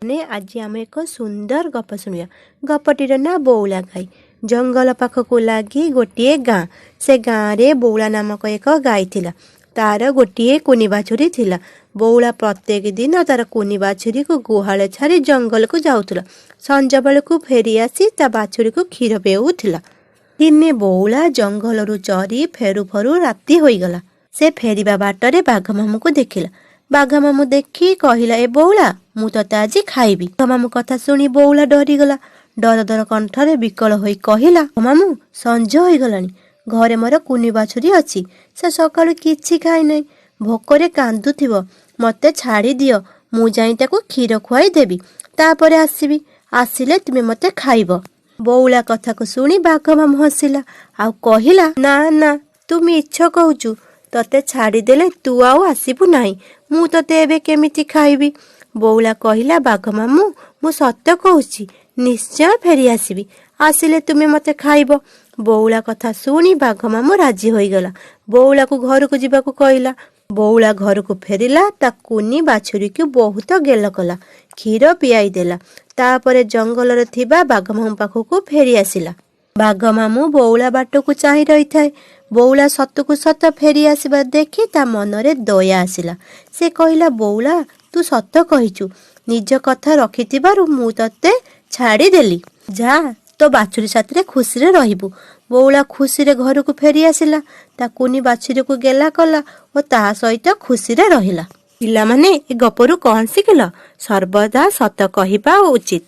ଆଜି ଆମେ ଏକ ସୁନ୍ଦର ଗପ ଶୁଣିବା। ଗପଟିର ନାଁ ବଉଳା ଗାଈ। ଜଙ୍ଗଲ ପାଖକୁ ଲାଗି ଗୋଟିଏ ଗାଁ। ସେ ଗାଁରେ ବଉଳା ନାମକ ଏକ ଗାଈ ଥିଲା। ତାର ଗୋଟିଏ କୁନି ବାଛୁରୀ ଥିଲା। ବଉଳା ପ୍ରତ୍ୟେକ ଦିନ ତାର କୁନି ବାଛୁରୀକୁ ଗୁହାଳେ ଛାଡ଼ି ଜଙ୍ଗଲକୁ ଯାଉଥିଲା। ସଞ୍ଜ ବେଳକୁ ଫେରି ଆସି ତା ବାଛୁରୀକୁ କ୍ଷୀର ପିଉଥିଲା। ଦିନେ ବଉଳା ଜଙ୍ଗଲରୁ ଚରି ଫେରୁ ଫେରୁ ରାତି ହୋଇଗଲା। ସେ ଫେରିବା ବାଟରେ ବାଘ ମାମୁଁକୁ ଦେଖିଲା। ବାଘ ମାମୁଁ ଦେଖି କହିଲା, "ଏ ବଉଳା, ମୁଁ ତତେ ଆଜି ଖାଇବି।" ବାଘ ମାମୁଁ କଥା ଶୁଣି ବଉଳା ଡରିଗଲା। ଡର ଡର କଣ୍ଠରେ ବିକଳ ହୋଇ କହିଲା, "ମାମୁଁ, ସଞ୍ଜ ହୋଇଗଲାଣି। ଘରେ ମୋର କୁନି ବାଛୁରୀ ଅଛି। ସେ ସକାଳୁ କିଛି ଖାଇନାହିଁ। ଭୋକରେ କାନ୍ଦୁଥିବ। ମତେ ଛାଡ଼ି ଦିଅ, ମୁଁ ଯାଇ ତାକୁ କ୍ଷୀର ଖୁଆଇ ଦେବି। ତାପରେ ଆସିବି। ଆସିଲେ ତୁମେ ମତେ ଖାଇବ।" ବଉଳା କଥାକୁ ଶୁଣି ବାଘ ମାମୁଁ ହସିଲା ଆଉ କହିଲା, "ନା ନା, ତୁ ମିଛ କହୁଛୁ। ତତେ ଛାଡ଼ିଦେଲେ ତୁ ଆଉ ଆସିବୁ ନାହିଁ। ମୁଁ ତତେ ଏବେ କେମିତି ଖାଇବି?" ବଉଳା କହିଲା, "ବାଘ ମାମୁଁ, ମୁଁ ସତ କହୁଛି। ନିଶ୍ଚୟ ଫେରି ଆସିବି। ଆସିଲେ ତୁମେ ମତେ ଖାଇବ।" ବଉଳା କଥା ଶୁଣି ବାଘ ମାମୁଁ ରାଜି ହୋଇଗଲା। ବଉଳାକୁ ଘରକୁ ଯିବାକୁ କହିଲା। ବଉଳା ଘରକୁ ଫେରିଲା। ତା କୁନି ବାଛୁରୀକୁ ବହୁତ ଗେଲ କଲା, କ୍ଷୀର ପିଆଇ ଦେଲା। ତାପରେ ଜଙ୍ଗଲରେ ଥିବା ବାଘ ମାମୁଁ ପାଖକୁ ଫେରି ଆସିଲା। ବାଘ ମାମୁଁ ବଉଳା ବାଟକୁ ଚାହିଁ ରହିଥାଏ। ବଉଳା ସତକୁ ସତ ଫେରି ଆସିବା ଦେଖି ତା ମନରେ ଦୟା ଆସିଲା। ସେ କହିଲା, "ବଉଳା, ତୁ ସତ କହିଛୁ। ନିଜ କଥା ରଖିଥିବାରୁ ମୁଁ ତତେ ଛାଡ଼ିଦେଲି। ଯା, ତୋ ବାଛୁରୀ ସାଥିରେ ଖୁସିରେ ରହିବୁ।" ବଉଳା ଖୁସିରେ ଘରକୁ ଫେରି ଆସିଲା। ତା କୁନି ବାଛୁରୀକୁ ଗେଲା କଲା ଓ ତା ସହିତ ଖୁସିରେ ରହିଲା। ପିଲାମାନେ, ଏ ଗପରୁ କଣ ଶିଖିଲ? ସର୍ବଦା ସତ କହିବା ଉଚିତ।